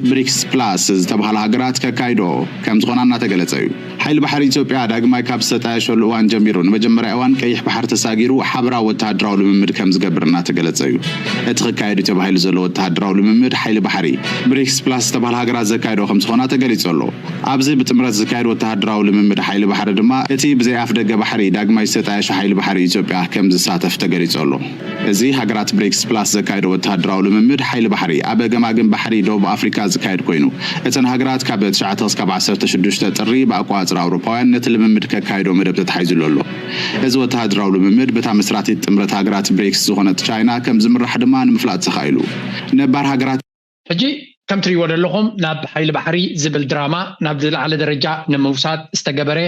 ብሪክስ ፕላስ ዝተባሃላ ሃገራት ከካይዶ ከም ዝኾና እናተገለጸ እዩ። ሓይሊ ባሕሪ ኢትዮጵያ ዳግማይ ካብ ዝተጣየሸሉ እዋን ጀሚሩ ንመጀመርያ እዋን ቀይሕ ባሕሪ ተሳጊሩ ሓበራዊ ወተሃደራዊ ልምምድ ከም ዝገብር እናተገለጸ እዩ። እቲ ክካየድ እዩ ተባሂሉ ዘሎ ወተሃደራዊ ልምምድ ሓይሊ ባሕሪ ብሪክስ ፕላስ ዝተባሃላ ሃገራት ዘካየዶ ከም ዝኾና ተገሊጹ ኣሎ። ኣብዚ ብጥምረት ዝካየድ ወተሃደራዊ ልምምድ ሓይሊ ባሕሪ ድማ እቲ ብዘይ ኣፍ ደገ ባሕሪ ዳግማይ ዝተጣየሸ ሓይሊ ባሕሪ ኢትዮጵያ ከም ዝሳተፍ ተገሊጹ ኣሎ። እዚ ሃገራት ብሪክስ ፕላስ ዘካየዶ ወተሃደራዊ ልምምድ ሓይሊ ባሕሪ ኣብ ገማግም ባሕሪ ደቡብ ኣፍሪካ ዝካየድ ኮይኑ፣ እተን ሃገራት ካብ ትሽዓተ ክሳብ ዓሰርተ ሽዱሽተ ጥሪ ብኣቋፅራ ኣውሮፓውያን ነቲ ልምምድ ከካይዶ መደብ ተታሒዙሉ ኣሎ። እዚ ወተሃደራዊ ልምምድ ብታ መስራቲት ጥምረት ሃገራት ብሪክስ ዝኾነት ቻይና ከም ዝምራሕ ድማ ንምፍላጥ ተኻኢሉ። ነባር ሃገራት ሕጂ ከም ትሪእዎ ዘለኹም ናብ ሓይሊ ባሕሪ ዝብል ድራማ ናብ ዝለዓለ ደረጃ ንምውሳድ ዝተገበረ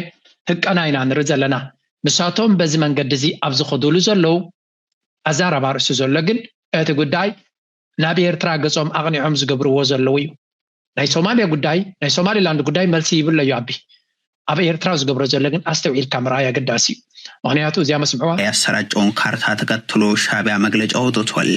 ህቀና ኢና ንርኢ ዘለና። ንሳቶም በዚ መንገዲ እዚ ኣብ ዝኸዱሉ ዘለዉ ኣዛራባ ርእሱ ዘሎ ግን እቲ ጉዳይ ናብ ኤርትራ ገጾም ኣቕኒዖም ዝገብርዎ ዘለዉ እዩ። ናይ ሶማልያ ጉዳይ ናይ ሶማሊላንድ ጉዳይ መልሲ ይብሎ እዩ ኣቢ ኣብ ኤርትራ ዝገብሮ ዘሎ ግን ኣስተውዒልካ ምርኣይ ኣገዳሲ እዩ። ምክንያቱ እዚኣ መስምዕዋ ያሰራጨውን ካርታ ተከትሎ ሻቢያ መግለጫ አውጥቷል።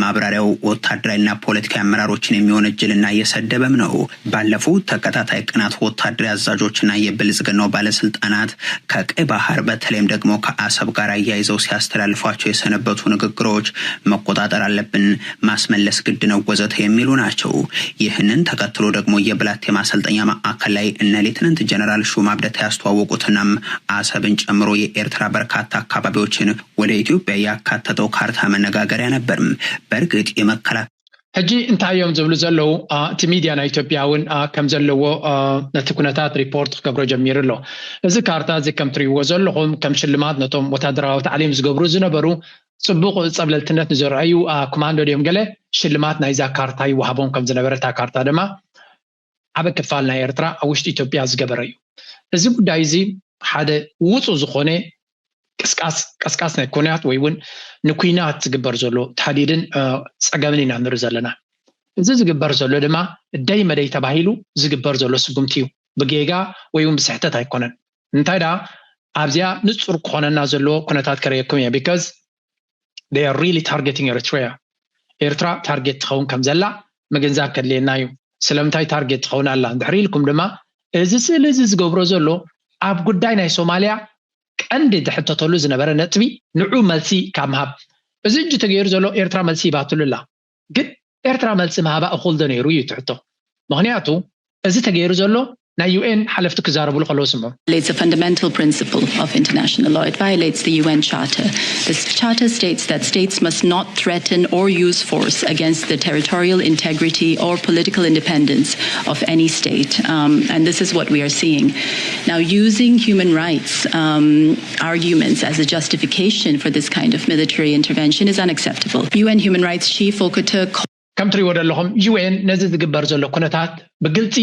ማብራሪያው ወታደራዊና ፖለቲካዊ አመራሮችን የሚወነጅልና እየሰደበም ነው። ባለፉት ተከታታይ ቀናት ወታደራዊ አዛዦችና የብልጽግናው ባለስልጣናት ከቀይ ባህር በተለይም ደግሞ ከአሰብ ጋር አያይዘው ሲያስተላልፏቸው የሰነበቱ ንግግሮች መቆጣጠር አለብን፣ ማስመለስ ግድ ነው ወዘተ የሚሉ ናቸው። ይህንን ተከትሎ ደግሞ የብላቴ ማሰልጠኛ ማዕከል ላይ እነ ሌትናንት ጀነራል ሹማ ብደታ ያስተዋወቁትናም አሰብን ጨምሮ የኤርትራ በርካታ አካባቢዎችን ወደ ኢትዮጵያ ያካተተው ካርታ መነጋገሪያ ነበርም። በእርግጥ የመከላ ሕጂ እንታይ እዮም ዝብሉ ዘለዉ? እቲ ሚድያ ናይ ኢትዮጵያ እውን ከም ዘለዎ ነቲ ኩነታት ሪፖርት ክገብሮ ጀሚሩ ኣሎ። እዚ ካርታ እዚ ከም ትሪእዎ ዘለኹም ከም ሽልማት ነቶም ወታደራዊ ታዕሊም ዝገብሩ ዝነበሩ ጽቡቕ ጸብለልትነት ንዘርኣዩ ኮማንዶ ድዮም ገለ ሽልማት ናይዛ ካርታ ይወሃቦም ከም ዝነበረ እታ ካርታ ድማ ዓበ ክፋል ናይ ኤርትራ ኣብ ውሽጢ ኢትዮጵያ ዝገበረ እዩ። እዚ ጉዳይ እዚ ሓደ ውፁ ዝኾነ ቅስቃስ ቀስቃስ ናይ ኩናት ወይ እውን ንኩናት ዝግበር ዘሎ ታህዲድን ፀገምን ኢና ንርኢ ዘለና። እዚ ዝግበር ዘሎ ድማ ደይ መደይ ተባሂሉ ዝግበር ዘሎ ስጉምቲ እዩ። ብጌጋ ወይ እውን ብስሕተት ኣይኮነን። እንታይ ደኣ ኣብዚኣ ንፁር ክኾነና ዘለዎ ኩነታት ከርእየኩም እየ። Because they are really targeting Eritrea። ኤርትራ ታርጌት ትኸውን ከም ዘላ ምግንዛብ ከድልየና እዩ። ስለምንታይ ታርጌት ትኸውን ኣላ እንድሕር ኢልኩም ድማ እዚ ስእሊ እዚ ዝገብሮ ዘሎ ኣብ ጉዳይ ናይ ሶማልያ ቀንዲ ዝሕተተሉ ዝነበረ ነጥቢ ንዑ መልሲ ካብ ምሃብ እዚ እጅ ተገይሩ ዘሎ ኤርትራ መልሲ ይባትሉ ኣላ። ግን ኤርትራ መልሲ ምሃባ እኹል ዶ ነይሩ እዩ ትሕቶ። ምክንያቱ እዚ ተገይሩ ዘሎ ናይ ዩኤን ሓለፍቲ ክዛረብሉ ከለዉ ስምዑ። It's a fundamental principle of international law. It violates the U N Charter. The Charter states that states must not threaten or use force against the territorial integrity or political independence of any state. Um, and this is what we are seeing. Now, using human rights um, arguments as a justification for this kind of military intervention is unacceptable. U N Human Rights Chief Volker Turk ከም ትሪእዎ ዘለኹም ዩኤን ነዚ ዝግበር ዘሎ ኩነታት ብግልፂ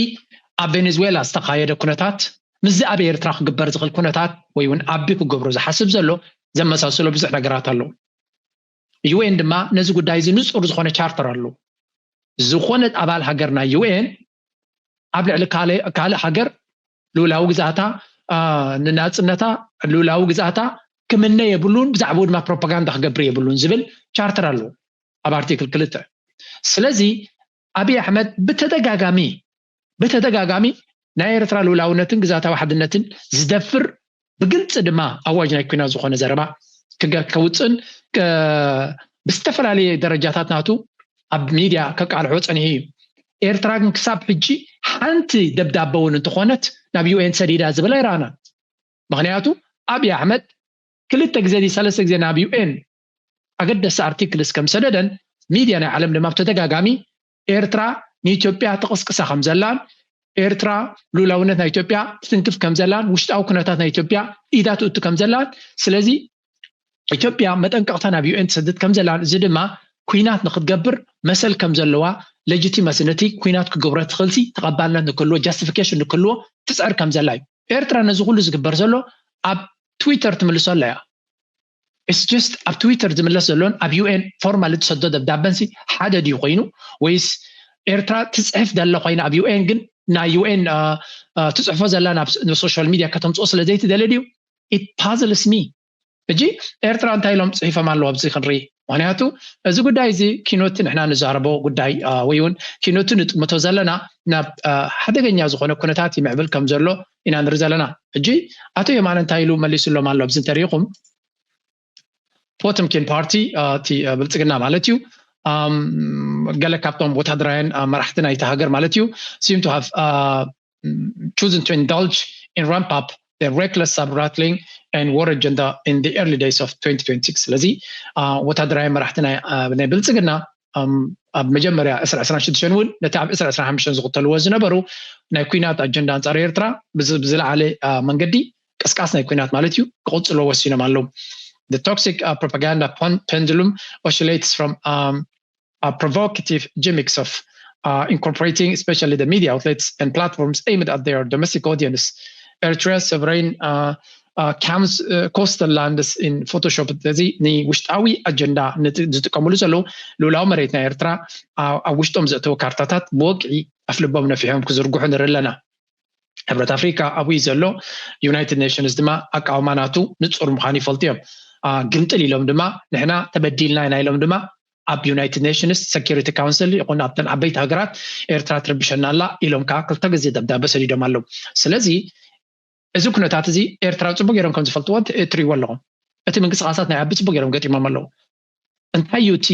ኣብ ቬኔዙዌላ ዝተኻየደ ኩነታት ምስዚ ኣብ ኤርትራ ክግበር ዝኽእል ኩነታት ወይ እውን ኣቢ ክገብሮ ዝሓስብ ዘሎ ዘመሳስሎ ብዙሕ ነገራት ኣለዉ። ዩኤን ድማ ነዚ ጉዳይ እዚ ንፁር ዝኾነ ቻርተር ኣለዉ። ዝኾነ ኣባል ሃገር ናይ ዩኤን ኣብ ልዕሊ ካልእ ሃገር ልኡላዊ ግዝኣታ ንናፅነታ ልኡላዊ ግዝኣታ ክምነ የብሉን፣ ብዛዕባኡ ድማ ፕሮፓጋንዳ ክገብር የብሉን ዝብል ቻርተር ኣለዎ ኣብ ኣርቲክል ክልተ። ስለዚ ኣብይ ኣሕመድ ብተደጋጋሚ ብተደጋጋሚ ናይ ኤርትራ ልኡላውነትን ግዝኣታዊ ሓድነትን ዝደፍር ብግልፂ ድማ ኣዋጅ ናይ ኩናት ዝኾነ ዘረባ ከውፅእን ብዝተፈላለየ ደረጃታት ናቱ ኣብ ሚድያ ከቃልሖ ፀኒሑ እዩ። ኤርትራ ግን ክሳብ ሕጂ ሓንቲ ደብዳበ እውን እንተኾነት ናብ ዩኤን ሰዲዳ ዝብል ኣይረኣናን። ምክንያቱ ኣብይ ኣሕመድ ክልተ ግዜ ሰለስተ ግዜ ናብ ዩኤን ኣገደስቲ ኣርቲክልስ ከም ሰደደን ሚድያ ናይ ዓለም ድማ ብተደጋጋሚ ኤርትራ ንኢትዮጵያ ተቐስቅሳ ከም ዘላን ኤርትራ ልኡላውነት ናይ ኢትዮጵያ ትትንክፍ ከም ዘላን ውሽጣዊ ኩነታት ናይ ኢትዮጵያ ኢዳ ትእቱ ከም ዘላን ስለዚ ኢትዮጵያ መጠንቀቕታ ናብ ዩኤን ትሰድድ ከም ዘላን እዚ ድማ ኩናት ንክትገብር መሰል ከም ዘለዋ ሌጂቲመሲ ነቲ ኩናት ክገብሮ ትኽእልሲ ተቐባልነት ንክህልዎ ጃስቲፊኬሽን ንክህልዎ ትፅዕር ከም ዘላ እዩ። ኤርትራ ነዚ ኩሉ ዝግበር ዘሎ ኣብ ትዊተር ትምልሶ ኣላ እያ። It's just ኣብ ትዊተር ዝምለስ ዘሎን ኣብ ዩኤን ፎርማል እትሰዶ ደብዳበንሲ ሓደ ድዩ ኮይኑ ወይስ ኤርትራ ትፅሕፍ ደላ ኮይና ኣብ ዩኤን ግን ናይ ዩኤን ትፅሕፎ ዘላ ናብ ሶሻል ሚድያ ከተምፅኦ ስለ ዘይትደሊ ድዩ? It puzzles me። ሕጂ ኤርትራ እንታይ ኢሎም ፅሒፎም ኣለዉ ኣብዚ ክንርኢ ምክንያቱ እዚ ጉዳይ እዚ ኪኖቲ ንሕና ንዛረቦ ጉዳይ ወይ እውን ኪኖቲ ንጥምቶ ዘለና ናብ ሓደገኛ ዝኾነ ኩነታት ይምዕብል ከም ዘሎ ኢና ንርኢ ዘለና። ሕጂ ኣቶ የማነ እንታይ ኢሉ መሊሱሎም ኣሎ ኣብዚ እንተሪኢኹም፣ ፖተምኪን ፓርቲ እቲ ብልፅግና ማለት እዩ፣ ገለ ካብቶም ወታደራውያን መራሕቲ ናይቲ ሃገር ማለት እዩ seem to have chosen to indulge in ramp up the reckless sub-rattling and war agenda in the early days of twenty twenty-six። ስለዚ ወታደራዊ መራሕቲ ናይ ብልፅግና ኣብ መጀመርያ ዕስራ ዕስራን ሽዱሽተን እውን ነቲ ኣብ ዕስራ ዕስራን ሓሙሽተን ዝኽተልዎ ዝነበሩ ናይ ኩናት ኣጀንዳ ኣንፃር ኤርትራ ብዝለዓለ መንገዲ ቅስቃስ ናይ ኩናት ማለት እዩ ክቕፅሎ ወሲኖም ኣለዉ። The toxic propaganda pendulum oscillates from provocative gimmicks of incorporating especially the media outlets and platforms aimed at their domestic audience. Eritrea's sovereign coastal lands in Photoshop እዚ ንውሽጣዊ ኣጀንዳ ዝጥቀምሉ ዘለዉ ልኡላዊ መሬት ናይ ኤርትራ ኣብ ውሽጦም ዘእተዉ ካርታታት ብወግዒ ኣፍልቦም ነፊሖም ክዝርግሑ ንርኢ ኣለና። ሕብረት ኣፍሪካ ኣብኡ እዩ ዘሎ። ዩናይትድ ኔሽንስ ድማ ኣቃውማ ናቱ ንፁር ምዃኑ ይፈልጡ እዮም። ግምጥል ኢሎም ድማ ንሕና ተበዲልና ኢና ኢሎም ድማ ኣብ ዩናይትድ ኔሽንስ ሴኪሪቲ ካውንስል ይኹን ኣብተን ዓበይቲ ሃገራት ኤርትራ ትርብሸና ኣላ ኢሎም ከዓ ክልተ ግዜ ደብዳበ ሰዲዶም ኣለዉ። ስለዚ እዚ ኩነታት እዚ ኤርትራ ፅቡቅ ገይሮም ከም ዝፈልጥዎ ትሪእዎ ኣለኹም። እቲ ምንቅስቃሳት ናይ ኣቢ ፅቡቅ ገይሮም ገጢሞም ኣለዉ። እንታይ እዩ እቲ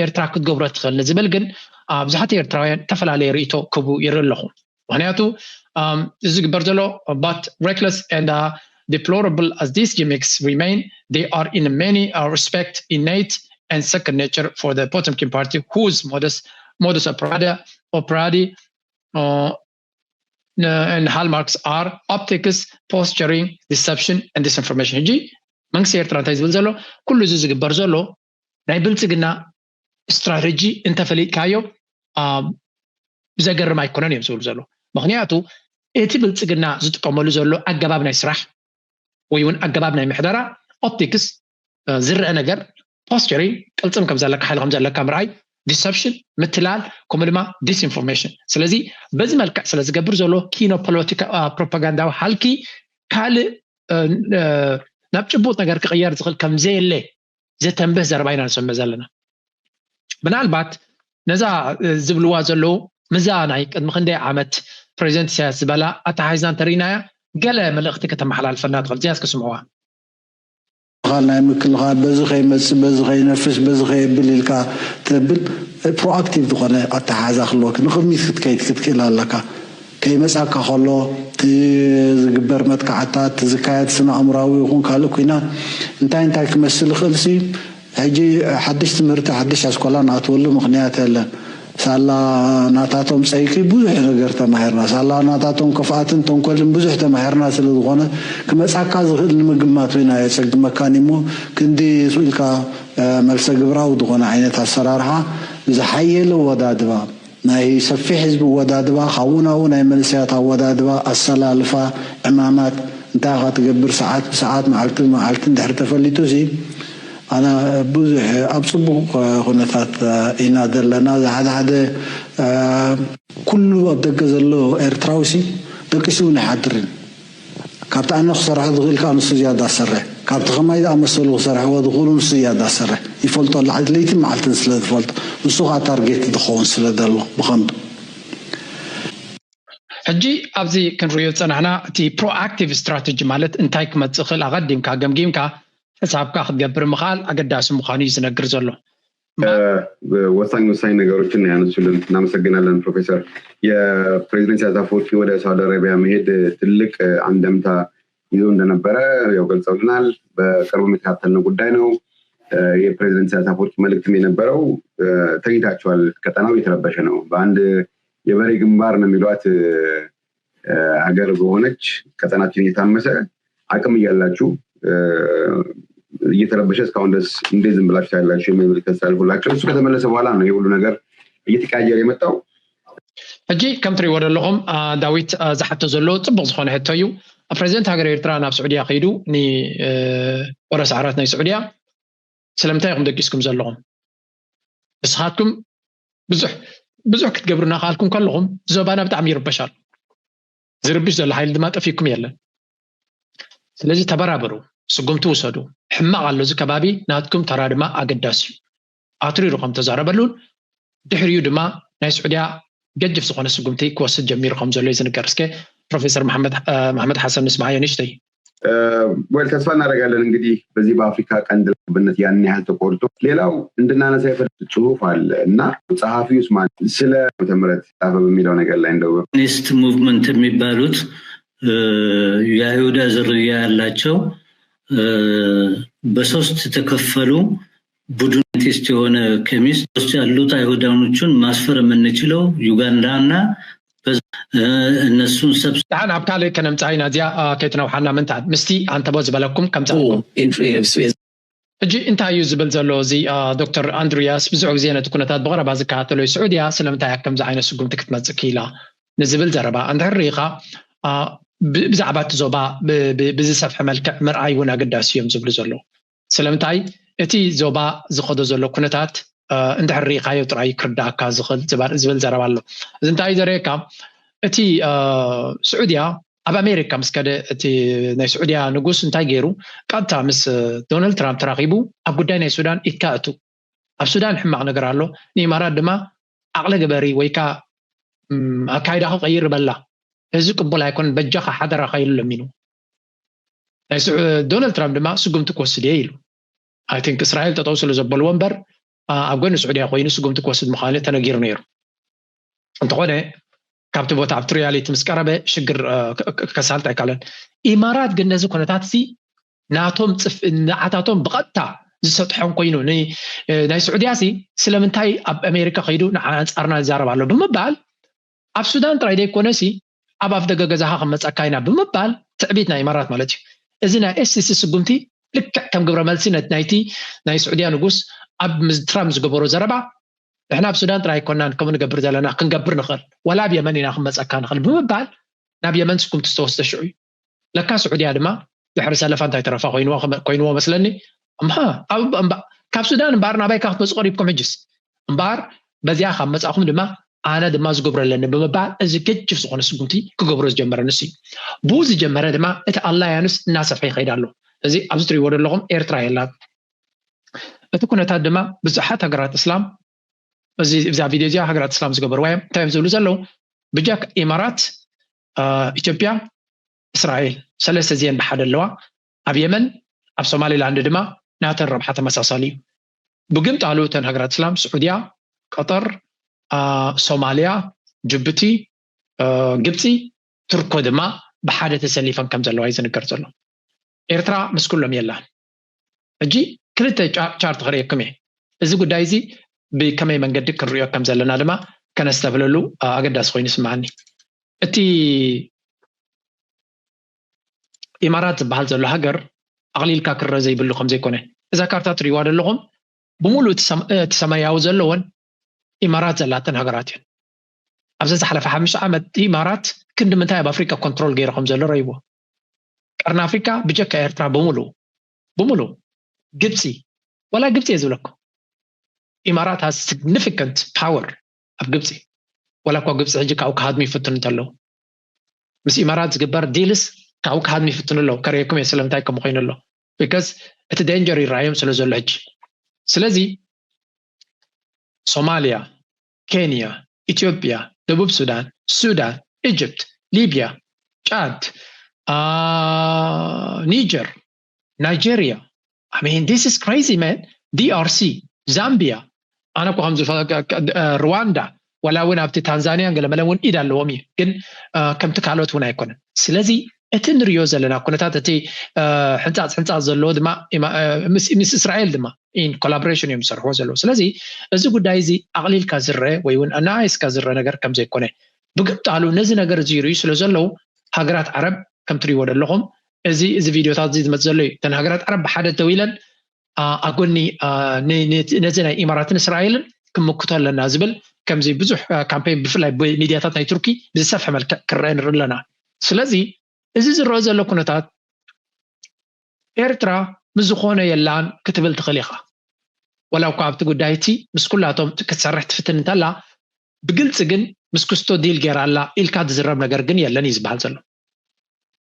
ኤርትራ ክትገብሮ ትኽእል ንዝብል ግን ብዙሓት ኤርትራውያን ዝተፈላለየ ርእይቶ ክህቡ ይርኢ ኣለኹ። ምክንያቱ እዚ ግበር ዘሎ but reckless and deplorable as these gimmicks remain, they are in many respect innate and second nature for the Potemkin party whose modus modus operandi operandi uh, and hallmarks are optics, posturing, deception and disinformation. ሕጂ መንግስቲ ኤርትራ እንታይ ዝብል ዘሎ? ኩሉ እዚ ዝግበር ዘሎ ናይ ብልፅግና ስትራተጂ እንተፈሊጥካዮ ብዘገርም ኣይኮነን እዮም ዝብሉ ዘሎ። ምክንያቱ እቲ ብልፅግና ዝጥቀመሉ ዘሎ ኣገባብ ናይ ስራሕ ወይ እውን ኣገባብ ናይ ምሕደራ ኦፕቲክስ ዝረአ ነገር ፖስቸሪንግ ቅልፅም ከም ዘለካ ሓይሊ ከም ዘለካ ምርኣይ፣ ዲሰፕሽን ምትላል፣ ከምኡ ድማ ዲስኢንፎርሜሽን። ስለዚ በዚ መልክዕ ስለ ዝገብር ዘሎ ኪኖ ፖለቲካ ፕሮፓጋንዳዊ ሃልኪ ካልእ ናብ ጭቡጥ ነገር ክቕየር ዝኽእል ከም ዘየለ ዘተንብህ ዘረባ ኢና ንሰምዕ ዘለና። ምናልባት ነዛ ዝብልዋ ዘለዉ ምዛ ናይ ቅድሚ ክንደይ ዓመት ፕሬዚደንት ኢሳያስ ዝበላ ኣተሓሒዝና እንተርኢናያ ገለ መልእኽቲ ከተመሓላልፈልና ትኽእል እዚኣ እስኪ ስምዕዋ። ምክልኻል ናይ ምክልኻል በዚ ከይመፅእ በዚ ከይነፍስ በዚ ከየብል ኢልካ ተብል ፕሮኣክቲቭ ዝኾነ ኣተሓሕዛ ክህልወክ ንቕድሚት ክትከይድ ክትክእል ኣለካ። ከይመፃካ ከሎ እቲ ዝግበር መጥቃዕታት እቲ ዝካየድ ስነ ኣእምራዊ ይኹን ካልእ ኩናት እንታይ እንታይ ክመስል ይኽእል ሲ ሕጂ ሓድሽ ትምህርቲ ሓድሽ ኣስኮላ ንኣትወሉ ምኽንያት የለን። ሳላ ናታቶም ፀይቂ ብዙሕ ነገር ተማሂርና ሳላ ናታቶም ክፍኣትን ተንኮልን ብዙሕ ተማሂርና ስለ ዝኾነ ክመፃካ ዝኽእል ንምግማት ወይ ናይ የፀግመካን እሞ ክንዲ ስኢልካ መልሰ ግብራዊ ዝኾነ ዓይነት ኣሰራርሓ ዝሓየለ ወዳድባ ናይ ሰፊሕ ህዝቢ ወዳድባ ካብኡ ናብኡ ናይ መንእሰያት ኣወዳድባ ኣሰላልፋ ዕማማት እንታይ ኢኻ ትገብር ሰዓት ብሰዓት መዓልቲ ብመዓልቲ እንድሕር ተፈሊጡ ሲ ኣና ብዙሕ ኣብ ፅቡቅ ኩነታት ኢና ዘለና ሓደ ሓደ ኩሉ ኣብ ደገ ዘሎ ኤርትራዊ ሲ ደቂሱ እውን ኣይሓድርን ካብቲ ኣነ ክሰርሖ ዝኽእል ከዓ ንሱ ዝያዳ ዝሰርሕ ካብቲ ከማይ ዝኣመሰሉ ክሰርሕዎ ዝኽእሉ ንሱ ዝያዳ ዝሰርሕ ይፈልጦ ኣሎ ለይትን መዓልትን ስለ ዝፈልጦ ንሱ ከዓ ታርጌት ዝኸውን ስለ ዘሎ ብኸንዱ ሕጂ ኣብዚ ክንሪኦ ዝፀናሕና እቲ ፕሮኣክቲቭ ስትራተጂ ማለት እንታይ ክመፅእ ክእል ኣቐዲምካ ገምጊምካ ሕሳብካ ክትገብር ምኽኣል ኣገዳሲ ምዃኑ እዩ ዝነግር ዘሎ። ወሳኝ ወሳኝ ነገሮችን ያነሱልን እናመሰግናለን ፕሮፌሰር። የፕሬዚደንት ኢሳያስ አፈወርቂ ወደ ሳውዲ አረቢያ መሄድ ትልቅ አንደምታ ይዞ እንደነበረ ያው ገልጸውልናል። በቅርቡ የተከታተልነው ጉዳይ ነው። የፕሬዚደንት ኢሳያስ አፈወርቂ መልእክትም የነበረው ተኝታችኋል፣ ቀጠናው እየተረበሸ ነው፣ በአንድ የበሬ ግንባር ነው የሚሏት ሀገር በሆነች ቀጠናችን እየታመሰ አቅም እያላችሁ እየተረበሸ እስካሁን ድረስ እንዴት ዝም ብላችሁ ታያላችሁ የሚል መልእክት ተላልፎላቸው እሱ ከተመለሰ በኋላ ነው ይህ ሁሉ ነገር እየተቀያየረ የመጣው። ሕጂ ከም ትሪእዎ ዘለኹም ዳዊት ዝሓቶ ዘሎ ፅቡቅ ዝኾነ ሕቶ እዩ። ፕሬዚደንት ሃገር ኤርትራ ናብ ስዑድያ ከይዱ ንወረ ሰዓራት ናይ ስዑድያ ስለምንታይ ኢኹም ደቂስኩም ዘለኹም? ንስኻትኩም ብዙሕ ብዙሕ ክትገብሩ እናኽኣልኩም ከለኹም ዞባና ብጣዕሚ ይርበሽ ኣሎ። ዝርብሽ ዘሎ ሓይሊ ድማ ጠፊኩም የለን። ስለዚ ተበራበሩ። ስጉምቲ ውሰዱ። ሕማቕ ኣሎ እዚ ከባቢ፣ ናትኩም ተራ ድማ ኣገዳሲ እዩ። ኣትሪሩ ከም ተዛረበሉን ድሕሪኡ ድማ ናይ ስዑድያ ገጅፍ ዝኾነ ስጉምቲ ክወስድ ጀሚሩ ከም ዘሎ እዩ ዝንገር። እስከ ፕሮፌሰር መሓመድ ሓሰን ንስማዓዮ ንእሽተይ። ወል ተስፋ እናደርጋለን እንግዲህ በዚህ በአፍሪካ ቀንድ ብነት ያን ያህል ተቆርጦ። ሌላው እንድናነሳ የፈለግ ጽሁፍ አለ እና ጸሐፊውስ ማን ስለ ዓመተ ምህረት ጻፈ በሚለው ነገር ላይ እንደው ኒስት ሙቭመንት የሚባሉት የአይሁዳ ዝርያ ያላቸው በሶስት የተከፈሉ ቡድንቲስት የሆነ ኬሚስት ውስጥ ያሉት አይሁዳኖቹን ማስፈር የምንችለው ዩጋንዳና እነሱን ሰብ ደሓን ኣብ ካልእ ከነምጻእ ኢና። እዚኣ ከይትነውሓና ምንታን ምስቲ ኣንተቦ ዝበለኩም ከምጻ ሕጂ እንታይ እዩ ዝብል ዘሎ እዚ ዶክተር ኣንድሩያስ? ብዙሕ ግዜ ነቲ ኩነታት ብቐረባ ዝከታተሎ እዩ። ስዑድያ ስለምንታይ እያ ከምዚ ዓይነት ስጉምቲ ክትመጽእ ክኢላ ንዝብል ዘረባ እንድሕር ርኢኻ ብዛዕባ እቲ ዞባ ብዝሰፍሐ መልክዕ ምርኣይ እውን ኣገዳሲ እዮም ዝብሉ ዘለዉ። ስለምንታይ እቲ ዞባ ዝኸዶ ዘሎ ኩነታት እንድሕር ርኢኻዮ ጥራይ ክርዳእካ ዝኽእል ዝብል ዘረባ ኣሎ። እዚ እንታይ እዩ ዘርእየካ? እቲ ስዑድያ ኣብ ኣሜሪካ ምስ ከደ እቲ ናይ ስዑድያ ንጉስ እንታይ ገይሩ? ቀጥታ ምስ ዶናልድ ትራምፕ ተራኺቡ ኣብ ጉዳይ ናይ ሱዳን ኢድካ እቱ፣ ኣብ ሱዳን ሕማቕ ነገር ኣሎ፣ ንኢማራት ድማ ዓቕሊ ግበሪ ወይ ከዓ ኣካይዳኻ ቀይር በላ። እዚ ቅቡል ኣይኮነን፣ በጃኻ ሓደራኻ ኢሉ ለሚኑ። ናይ ዶናልድ ትራምፕ ድማ ስጉምቲ ክወስድ እየ ኢሉ። ኣይ ቲንክ እስራኤል ጠጠው ስለ ዘበልዎ እምበር ኣብ ጎኒ ስዑድያ ኮይኑ ስጉምቲ ክወስድ ምዃኑ ተነጊሩ ነይሩ። እንተኾነ ካብቲ ቦታ ኣብቲ ሪያሊቲ ምስ ቀረበ ሽግር ከሳልጥ ኣይካለን። ኢማራት ግን ነዚ ኩነታት እዚ ናቶም ንዓታቶም ብቐጥታ ዝሰጥሖም ኮይኑ ናይ ስዑድያ ሲ ስለምንታይ ኣብ ኣሜሪካ ከይዱ ንዓና ኣንጻርና ይዛረብ ኣሎ ብምባል ኣብ ሱዳን ጥራይ ዘይኮነ ሲ ኣብ ኣፍ ደገ ገዛኻ ክመፀካ ኢና ብምባል ትዕቢት ናይ ኢማራት ማለት እዩ። እዚ ናይ ኤስሲሲ ስጉምቲ ልክዕ ከም ግብረ መልሲ ናይቲ ናይ ስዑድያ ንጉስ ኣብ ትራምፕ ዝገበሮ ዘረባ ንሕና ኣብ ሱዳን ጥራይ ኣይኮናን ከምኡ ንገብር ዘለና ክንገብር ንኽእል፣ ወላ ኣብ የመን ኢና ክንመፀካ ንኽእል ብምባል ናብ የመን ስጉምቲ ዝተወስደ ሽዑ እዩ። ለካ ስዑድያ ድማ ድሕሪ ሰለፋ እንታይ ተረፋ ኮይንዎ መስለኒ። ካብ ሱዳን እምበኣር ናባይ ካ ክትመፁ ቀሪብኩም ሕጅስ እምበኣር በዚኣ ካብ መፃኹም ድማ ኣነ ድማ ዝገብሮ ኣለኒ ብምባል እዚ ገጅፍ ዝኾነ ስጉምቲ ክገብሮ ዝጀመረ ንሱ እዩ። ብኡ ዝጀመረ ድማ እቲ ኣላያንስ እናሰፍሐ ይኸይድ ኣሎ። እዚ ኣብዚ ትሪእዎ ዘለኹም ኤርትራ የላን። እቲ ኩነታት ድማ ብዙሓት ሃገራት እስላም እዚ እዛ ቪድዮ እዚኣ ሃገራት እስላም ዝገበርዋ እዮም። እንታይ እዮም ዝብሉ ዘለዉ? ብጃክ ኢማራት፣ ኢትዮጵያ፣ እስራኤል ሰለስተ እዚአን ብሓደ ኣለዋ። ኣብ የመን ኣብ ሶማሊላንድ ድማ ናተን ረብሓ ተመሳሳሊ እዩ። ብግምጣሉ እተን ሃገራት እስላም ስዑድያ፣ ቀጠር፣ ሶማልያ፣ ጅቡቲ፣ ግብፂ፣ ቱርኮ ድማ ብሓደ ተሰሊፈን ከም ዘለዋ እዩ ዝንገር ዘሎ። ኤርትራ ምስ ኩሎም የላን። ሕጂ ክልተ ቻርት ክርእየኩም እየ። እዚ ጉዳይ እዚ ብከመይ መንገዲ ክንሪኦ ከም ዘለና ድማ ከነስተብለሉ ኣገዳሲ ኮይኑ ይስምዓኒ። እቲ ኢማራት ዝበሃል ዘሎ ሃገር ኣቕሊልካ ክረአ ዘይብሉ ከም ዘይኮነ እዛ ካርታ ትሪእዋ ዘለኹም ብምሉእ እቲ ሰማያዊ ዘለወን ኢማራት ዘላተን ሃገራት እየን። ኣብዚ ዝሓለፈ ሓሙሽተ ዓመት ኢማራት ክንዲ ምንታይ ኣብ ኣፍሪቃ ኮንትሮል ገይሩ ከም ዘሎ ረይዎ። ቀርኒ ኣፍሪቃ ብጀካ ኤርትራ ብምሉ ብምሉ ግብፂ፣ ወላ ግብፂ እየ ዝብለኩም። ኢማራት has significant power ኣብ ግብፂ፣ ወላ እኳ ግብፂ ሕጂ ካብኡ ክሃድሙ ይፍትኑ እንተለዉ፣ ምስ ኢማራት ዝግበር ዲልስ ካብኡ ክሃድሙ ይፍትኑ ኣለዉ። ከርእየኩም እየ ስለምንታይ ከምኡ ኮይኑ ኣሎ። ቢካዝ እቲ ዴንጀር ይረኣዮም ስለ ዘሎ ሕጂ። ስለዚ ሶማልያ፣ ኬንያ፣ ኢትዮጵያ፣ ደቡብ ሱዳን፣ ሱዳን፣ ኢጅፕት፣ ሊብያ፣ ጫድ፣ ኒጀር፣ ናይጀርያ፣ I mean this is crazy man። ዲኣርሲ፣ ዛምቢያ፣ ኣነ እኮ ከም ሩዋንዳ፣ ወላ እውን ኣብቲ ታንዛንያን ገለመለ እውን ኢድ ኣለዎም እዩ። ግን ከምቲ ካልኦት እውን ኣይኮነን። ስለዚ እቲ ንሪኦ ዘለና ኩነታት እቲ ሕንፃፅ ሕንፃፅ ዘለዎ ድማ ምስ እስራኤል ድማ ኢን ኮላቦሬሽን እዮም ዝሰርሕዎ ዘለዉ። ስለዚ እዚ ጉዳይ እዚ ኣቕሊልካ ዝረአ ወይ እውን ኣናኣይስካ ዝረአ ነገር ከም ዘይኮነ ብግምጣሉ ነዚ ነገር እዚ ይርእዩ ስለ ዘለዉ ሃገራት ዓረብ ከም ትሪእዎ ዘለኹም እዚ እዚ ቪድዮታት እዚ ዝመፅ ዘሎ እዩ። እተን ሃገራት ዓረብ ብሓደ ደው ኢለን ኣብ ጎኒ ነዚ ናይ ኢማራትን እስራኤልን ክምክቶ ኣለና ዝብል ከምዚ ብዙሕ ካምፔን ብፍላይ ብሚድያታት ናይ ቱርኪ ብዝሰፍሐ መልክዕ ክረአ ንርኢ ኣለና። ስለዚ እዚ ዝረአ ዘሎ ኩነታት ኤርትራ ምስ ዝኾነ የላን ክትብል ትኽእል ኢኻ። ወላ እኳ ኣብቲ ጉዳይ እቲ ምስ ኩላቶም ክትሰርሕ ትፍትን እንተላ ብግልፂ ግን ምስ ክስቶ ዲል ገይራ ኣላ ኢልካ ዝዝረብ ነገር ግን የለን እዩ ዝበሃል ዘሎ።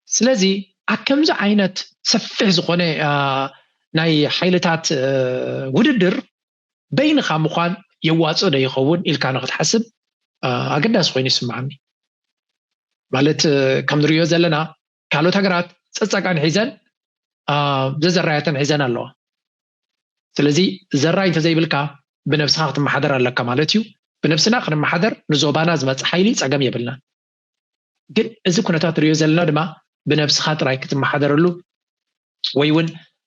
ስለዚ ኣብ ከምዚ ዓይነት ሰፊሕ ዝኾነ ናይ ሓይልታት ውድድር በይንኻ ምዃን የዋፅእ ዶ ይኸውን ኢልካ ንክትሓስብ ኣገዳሲ ኮይኑ ይስምዓኒ። ማለት ከም ንሪኦ ዘለና ካልኦት ሃገራት ፀፃቃን ሒዘን ዘዘራየተን ሒዘን ኣለዋ። ስለዚ ዘራይ እንተዘይብልካ ብነብስኻ ክትመሓደር ኣለካ ማለት እዩ። ብነብስና ክንመሓደር ንዞባና ዝመፅእ ሓይሊ ፀገም የብልናን። ግን እዚ ኩነታት ንሪኦ ዘለና ድማ ብነብስኻ ጥራይ ክትመሓደረሉ ወይ እውን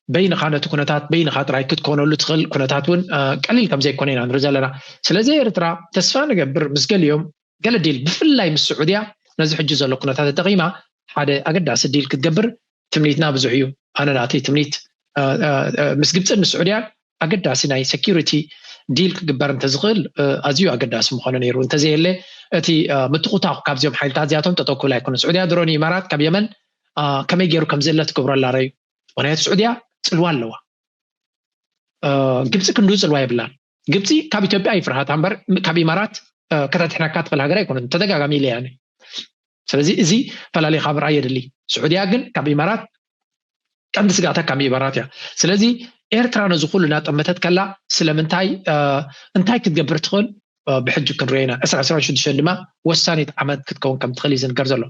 በይንኻ ነቲ ኩነታት በይንኻ ጥራይ ክትኮነሉ ትኽእል ኩነታት እውን ቀሊል ከም ዘይኮነ ኢና ንርኢ ዘለና። ስለዚ ኤርትራ ተስፋ ንገብር ምስ ገሊኦም ገለ ዲል ብፍላይ ምስ ስዑድያ ነዚ ሕጂ ዘሎ ኩነታት ተጠቒማ ሓደ ኣገዳሲ ዲል ክትገብር ትምኒትና ብዙሕ እዩ። ኣነ ናተይ ትምኒት ምስ ግብፅን ምስ ስዑድያን ኣገዳሲ ናይ ሴኪሪቲ ዲል ክግበር እንተዝኽእል ኣዝዩ ኣገዳሲ ምኾነ ነይሩ። እንተዘየለ እቲ ምትኹታኹ ካብዚኦም ሓይልታት እዚኣቶም ጠጠው ክብል ኣይኮነን። ስዑድያ ድሮ ንኢማራት ካብ የመን ከመይ ገይሩ ከም ዝእለ ትገብሮ ኣላ ረዩ። ምክንያቱ ስዑድያ ፅልዋ ኣለዋ። ግብፂ ክንዱ ፅልዋ የብላን። ግብፂ ካብ ኢትዮጵያ ይፍርሃታ እምበር ካብ ኢማራት ከተድሕነካ ትኽእል ሃገር ኣይኮነትን። ተደጋጋሚ ኢለ ያነ። ስለዚ እዚ ፈላሊኻ ምርኣይ የድሊ። ስዑድያ ግን ካብ ኢማራት ቀንዲ ስጋእታ ካብ ኢማራት እያ። ስለዚ ኤርትራ ነዚ ኩሉ እናጠመተት ከላ ስለምንታይ እንታይ ክትገብር ትኽእል ብሕጂ ክንሪኦ ኢና። ዕስራ ዕስራን ሽዱሽተን ድማ ወሳኒት ዓመት ክትከውን ከም ትኽእል እዩ ዝንገር ዘሎ።